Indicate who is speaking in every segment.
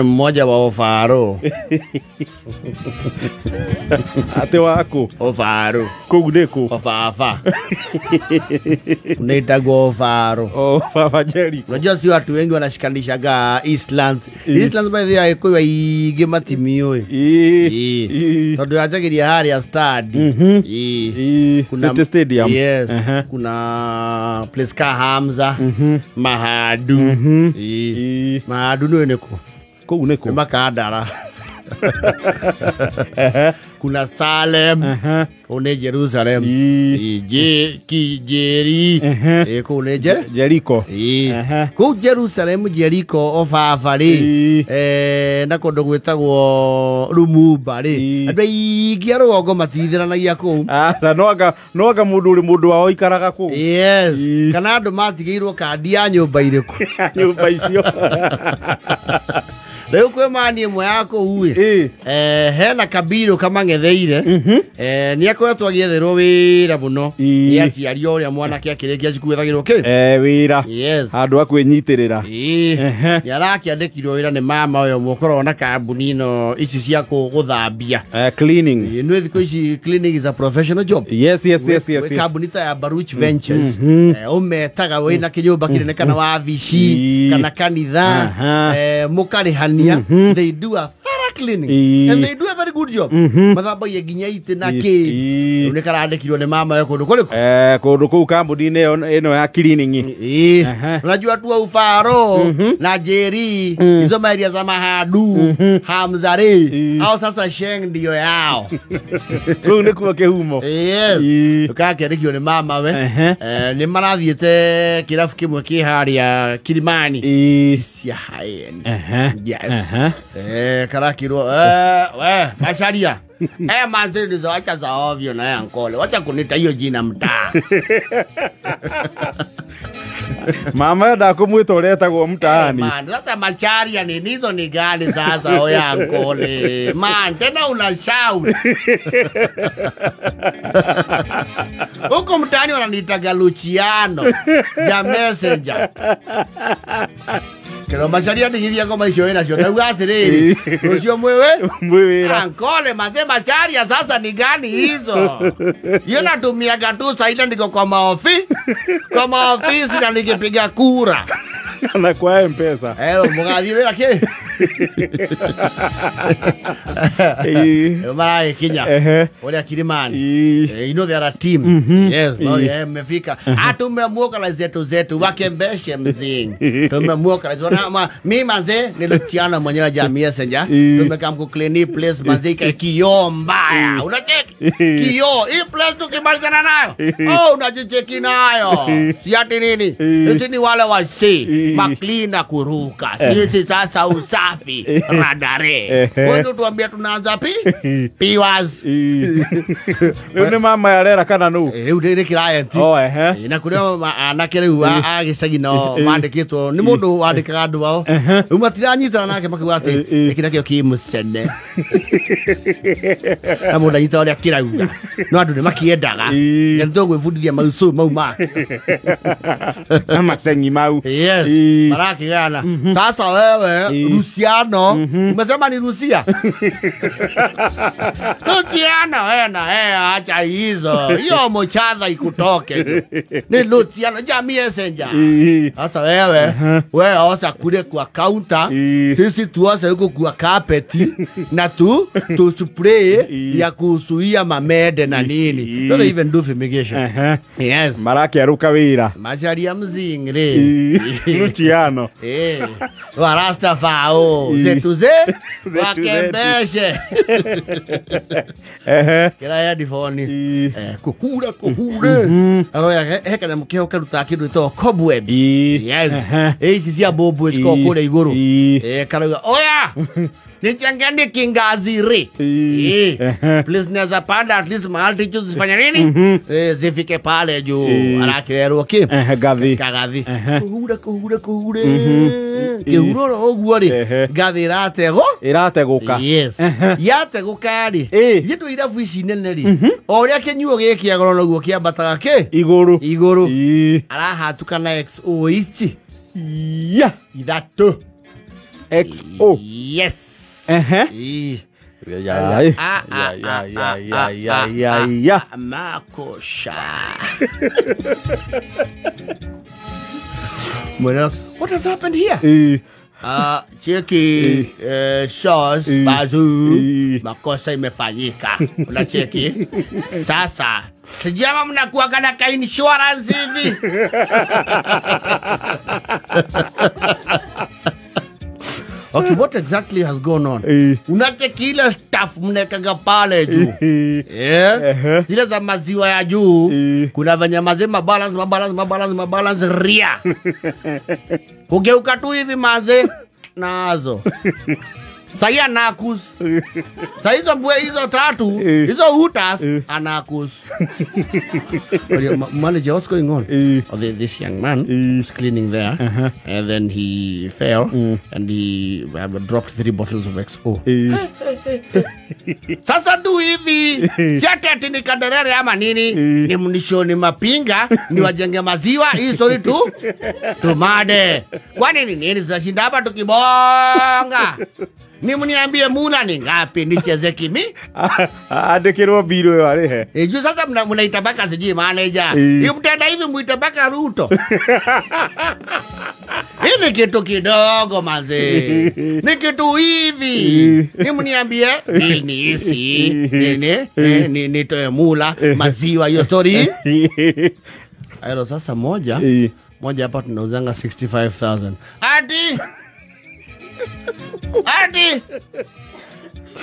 Speaker 1: Mmoja wa Ofaro.
Speaker 2: Ate wako
Speaker 1: Ofaro.
Speaker 2: Kũu nĩkũ?
Speaker 1: Ofafa. Unaitagwo Ofaro.
Speaker 2: Ofafa Jericho.
Speaker 1: Unajua si watu wengi wanashikanishaga Eastlands. Eastlands by the way kwa igĩ matimiũĩ. Tondũ yanjagĩria harĩa stadi.
Speaker 2: City Stadium.
Speaker 1: Yes. Kuna place ka Hamza. Mahadu. Mahadu nĩ nĩkũ?
Speaker 2: Kũu nĩkũ?
Speaker 1: Makandara. Kuna Salem. Kũu nĩ Jerusalem. Kijeri. Kũu nĩ
Speaker 2: Jericho.
Speaker 1: Kũu Jerusalem, Jericho, Ofafa rĩ, na kũndũ gwĩtagwo Lumumba rĩ, andũ aingĩ a rũgongo matithiranagia kũu.
Speaker 2: Aca, no anga mũndũ ũrĩ mũndũ wao aikaraga kũu.
Speaker 1: Yes. Kana andũ matigĩirwo kandi ya nyũmba irĩkũ.
Speaker 2: Nyũmba icio.
Speaker 1: Rĩu kwĩ mani ĩmwe ya kũu ĩ, hena kabirũ kamang'etheire, nĩ akoretwo agĩetherwo wĩra mũno nĩ aciari ũrĩa mwanake akĩrĩkia cukuru ethagĩrwo kĩ?
Speaker 2: Wĩra.
Speaker 1: Yes.
Speaker 2: Handũ ha kwĩnyitĩrĩra.
Speaker 1: Nĩ arakĩandĩkirwo wĩra nĩ mama ũyũ ũmwe ũkoragwo na kambuni ĩno ici cia gũthambia.
Speaker 2: Cleaning.
Speaker 1: Nĩ thikũ ici cleaning is a professional job.
Speaker 2: Yes, yes, yes, yes.
Speaker 1: Wĩ kambuni ta ya Baruch Ventures, ũmetaga wĩna kĩnyũmba kĩnene kana wabici kana kanitha, mũkarĩhania. They do a thorough cleaning and they do a very good job. Mathambagia nginya itĩ na kĩ. Rĩu nĩ karandĩkirwo nĩ mama we kũndũ kũrĩkũ?
Speaker 2: Kũndũ kũu kambuni-inĩ ĩno ya cleaning.
Speaker 1: Unajua tu Ufaro na Jeri hizo maeria za Mahadu, Hamzare au sasa Sheng ndio yao.
Speaker 2: Rĩu nĩkuo kĩhumo.
Speaker 1: Yes. Ũkakĩandĩkirwo nĩ mama we. Nĩ marathiĩte kĩrabu kĩmwe kĩ harĩa Kilimani. Cia high end. Yes. Karakirwo we Macharia. Manzi ndizo wacha za ovyo na yankole. Wacha kunita hiyo jina mtaa.
Speaker 2: Mama ndakumwita ũrĩa etagwo mtaani.
Speaker 1: Man, sasa Macharia ni nizo ni gani sasa oya ankole. Man, tena una shout. Huko mtaani wananiitaga Luciano ja messenger. Kero Macharia ndigithia ngoma icio wĩna cio ndauga atĩrĩrĩ rũcio mwĩwe
Speaker 2: mwĩwĩra
Speaker 1: ankole manze Macharia sasa ni gani hizo. Yeye natumiaga tu saida ndiko kwa maofi kwa maofisi na nikipiga kura
Speaker 2: na kwa M-Pesa.
Speaker 1: Ero mũgathiĩ wĩra kĩ? Maragĩkinya ũrĩa Kilimani. You know they are a team. Yes, mmefika. Atumemuoka zetu zetu wakembeshe mzingi. Tumemuoka na mimi manze ni Luciano mwenyewe jamii messenger. Tumekam ku clean place manze kioo mbaya. Unacheki? Kioo hii place tukimalizana nayo. Oh, unajicheki nayo. Si ati nini? Sisi ni wale wa C, maklina kuruka. Sisi sasa usafi radare. Wewe tuambia tunaanza pi? Piwas.
Speaker 2: Rĩu nĩ mama yarera kana nũ?
Speaker 1: Rĩu nĩ client. Na kũrĩa anake rĩu a gĩcagi nao mandĩkĩtwo nĩ mũndũ wandĩkaga andũ ao. Rĩu matiranyitana nake makiuga atĩ gĩkĩ nakĩo kĩ mũcene. Na mũndũ anyita ũrĩa kĩrauga. No andũ nĩ makĩendaga. Na nĩ tũgwĩbundithia maucu mau make.
Speaker 2: Na macengi mau.
Speaker 1: Yes. Marakĩgana. Sasa wewe Luciano, umesema ni Lucia? Luciano wena, acha hizo. Hiyo mochadha ikutoke. Ni Luciano, jamii messenger. Sasa wewe, wewe osa kule kwa counter, sisi tuose huko kwa carpet na tu spray ya kuzuia mamede na nini. So they even do fumigation. Yes.
Speaker 2: Marakĩarũka wĩra.
Speaker 1: Macharia mzingre.
Speaker 2: Luciano.
Speaker 1: Wa Rastafao zetu ze wakembeshe. Kira headphone kuhura kuhure. Aroya he kanyamũ keho karutaga kĩndũ gĩtagwo cobweb. Yes. Ici cia mbũmbũ cikoragwo kũrĩa igũrũ. Karauga oya nichangeni kingaziri. Please naweza panda at least mahali tichu zifanya nini? Zifike pale juu. Arakĩrerwo kĩ?
Speaker 2: Ngathi.
Speaker 1: Kagathi. Kuhura kuhura kuhure. Kĩhuro ũguo rĩ, ngathĩ ĩrategwo.
Speaker 2: Ĩrategũka.
Speaker 1: Yes. Yategũka rĩ, gĩtũ irabu ici nene rĩ, o ũrĩa kĩnyuo gĩkĩ goro noguo kĩambataga kĩ?
Speaker 2: Igũrũ.
Speaker 1: Igũrũ. Arahatuka na XO ici.
Speaker 2: Ya.
Speaker 1: Ithatũ.
Speaker 2: XO.
Speaker 1: Yes.
Speaker 2: Ehe. Ya ya ya ya ya ya ya ya.
Speaker 1: Makosha. Mwena, what has happened here? Cheki shows bazu makosa imefanyika. Unacheki sasa sijui kama mnakuwa na ka insurance hivi. Okay, what exactly has gone on? Unacheki ile staff mnekaga pale juu. Yeah. Zile za maziwa ya juu. Kuna venye maziwa balance mabalance mabalance mabalance ria. Kugeuka tu hivi maze nazo. Sahi anakus. Sahi hizo mbwe hizo tatu, hizo utas anakus. Manager, what's going on? Oh, this young man was cleaning there, and then he fell, and he dropped 3 bottles of XO. Sasa tu hivi, si ati ni kanderere ama nini, ni mnishoni mapinga, ni wajenge maziwa, hii story tu tumade. Kwani ni nini sasa hapa tukibonga? Ni mniambie muna ni ngapi nicheze kimi?
Speaker 2: Andikirwo biro yo arihe.
Speaker 1: Juu sasa mnaita mpaka sijui manager. Mtaenda hivi muite mpaka Ruto. Hii ni kitu kidogo manze. Ni kitu hivi. Ni mniambie bill ni hisi, nini nitoe mula maziwa hiyo story. Ayo sasa moja hapa tunauzanga 65,000. Ati Ati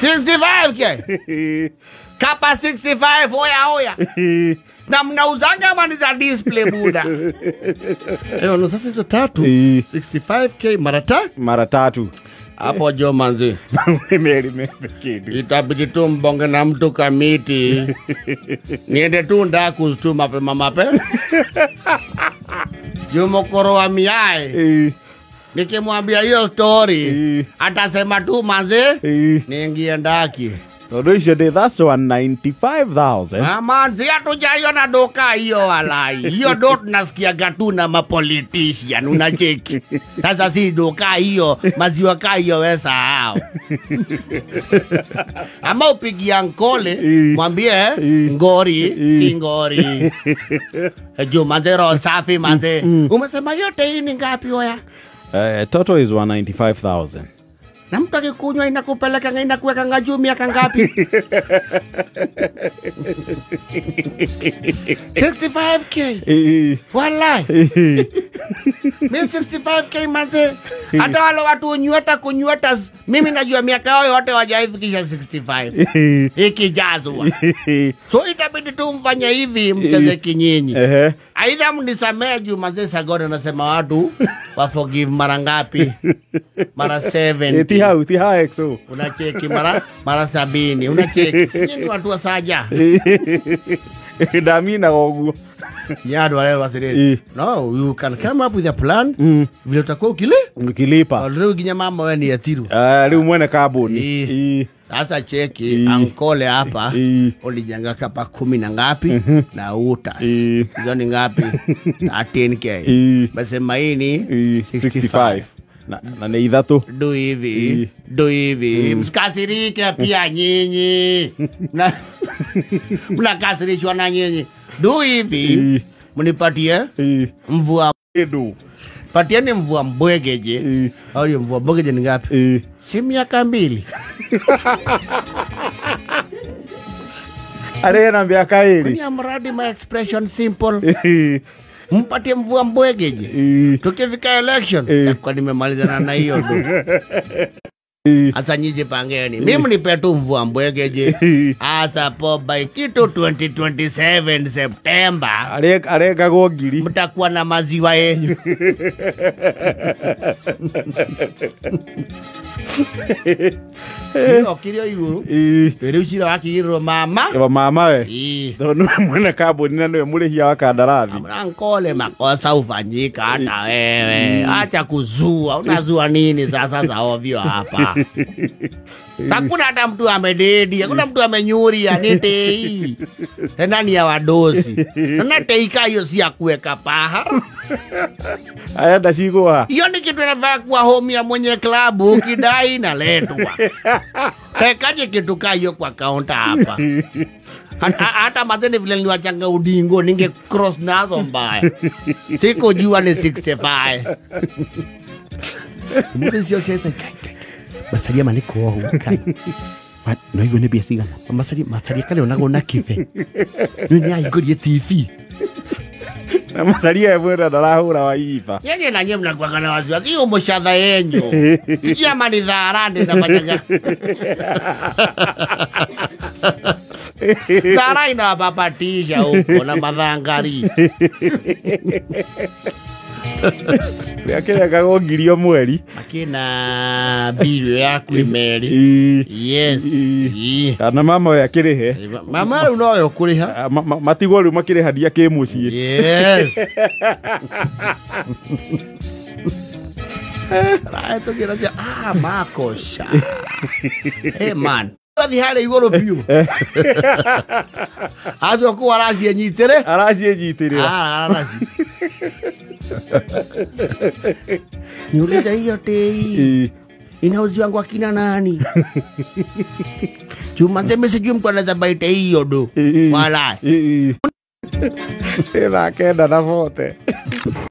Speaker 1: 65K. Kapa 65 oya oya. Na mnauzanga mani za display buda. No, sasa hizo tatu 65K mara tatu. Hapo jo manzi. Itabidi tu mbonge na mtu kamiti. Niende tu ndaku tu mapema mape. Jumokoro wa miae. Nikimwambia hiyo story atasema tu manze niingie ndaki.
Speaker 2: Tondu icio ndĩ that's 195,000.
Speaker 1: Manze hatujaiona doka hiyo walai. Hiyo do tunasikiaga tu na mapolitician unacheki. Sasa si doka hiyo maziwa ka hiyo wewe sahau. Ama upigia nkole mwambie ngori si ngori. Juu manze roho safi manze. Umesema yote hii ni ngapi oya?
Speaker 2: Total is 195,000.
Speaker 1: Na mtu akikunywa inakupeleka inakuweka juu miaka ngapi? 65K. Walai. Mimi 65K manze. Hata wale watu unyweta kunyweta mimi najua miaka yao yote hawajaifikisha 65. Ikijazwa. So itabidi tu mfanye hivi mcheze kinyinyi. Aidha mnisamee juu manze Sagona anasema watu wa forgive mara ngapi? Mara 7.
Speaker 2: Tiha XO.
Speaker 1: Unacheki mara 70. Unacheki. Sisi ni watu wa saja.
Speaker 2: Ndamina goguo.
Speaker 1: Yadu wale wasiri. No, you can come up with a plan. Vile utakuwa ukilipa. Leo ginya mama wewe ni yatiru.
Speaker 2: Leo mwene kaboni.
Speaker 1: Sasa cheki ankole hapa ulijanga kapa 10 na ngapi na utas. Hizo ni ngapi? 13K. Basema hii ni 65.
Speaker 2: Na ni ithatu.
Speaker 1: Do hivi. Do hivi. Msikasirike pia nyinyi. Mnakasirishwa na nyinyi. Do hivi. Mnipatie mvua. Patieni mvua mbwegeje. Au mvua mbwegeje ni ngapi? Si miaka 2.
Speaker 2: Are na miaka 2.
Speaker 1: Ni mradi my expression simple. Mpatie mvua mbwegeje. Tukifika election kwa nimemalizana na hiyo ndo. Asa nyije pangeni. Mimi nipe tu mvua mbwegeje. Asa po by kitu 2027 September.
Speaker 2: Arega go ngiri.
Speaker 1: Mtakuwa na maziwa yenyu. Okirio iguru. Rĩu cira wakigirwo mama.
Speaker 2: Eba mama we. Tondũ nĩwe mwene kambuni na nĩwe mũrĩhia wa kandarathi.
Speaker 1: Ankole makosa ufanyika hata wewe. Acha kuzua. Unazua nini sasa za ovyo hapa? Hakuna hata mtu amededi, hakuna mtu amenyuria, ni tei. Tena ni ya wadosi. Tena tei ka hiyo si ya kuweka paha.
Speaker 2: Aya ndacigwa.
Speaker 1: Hiyo ni kitu inafaa kuwa home ya mwenye klabu, ukidai inaletwa. Tekaje kitu ka hiyo kwa kaunta hapa. Hata matene vile niliwachanga udingo ninge cross nazo mbaya. Sikujua ni 65. Mbona sio sasa kai. Masalia maniko wa hukai.
Speaker 2: No igo ne bia cigana.
Speaker 1: Masalia kale onago na kibe. Ni aigurie TV.
Speaker 2: Na masalia e mwena ndarahura wa iba.
Speaker 1: Nyenye na nyemna kwa kana waziwazi. Hiyo mshadha yenyu. Sijui ama ni dharani nafanyaga. Dhara inawapapatisha huko na madhangari.
Speaker 2: Akĩrengagwo ngiri o mweri.
Speaker 1: Akĩna bill yaku imeri. Yes.
Speaker 2: Kana mama we akĩrĩhe.
Speaker 1: Mama rĩu nowe ũkũrĩha.
Speaker 2: Matigwo rĩu makĩrĩhania kĩmũciĩ.
Speaker 1: Yes. Rahetũkĩra cia makosha. Hey man. Wathi harĩa igũrũ biũ. Acio kũu araciĩnyitĩrĩ.
Speaker 2: Araciĩnyitĩrĩra.
Speaker 1: Araci. Niuliza hiyo tei inauziwa kwa kina nani? Chuma teme sijui mtu anaweza baite hiyo do. Wala.
Speaker 2: Tena kenda na vote.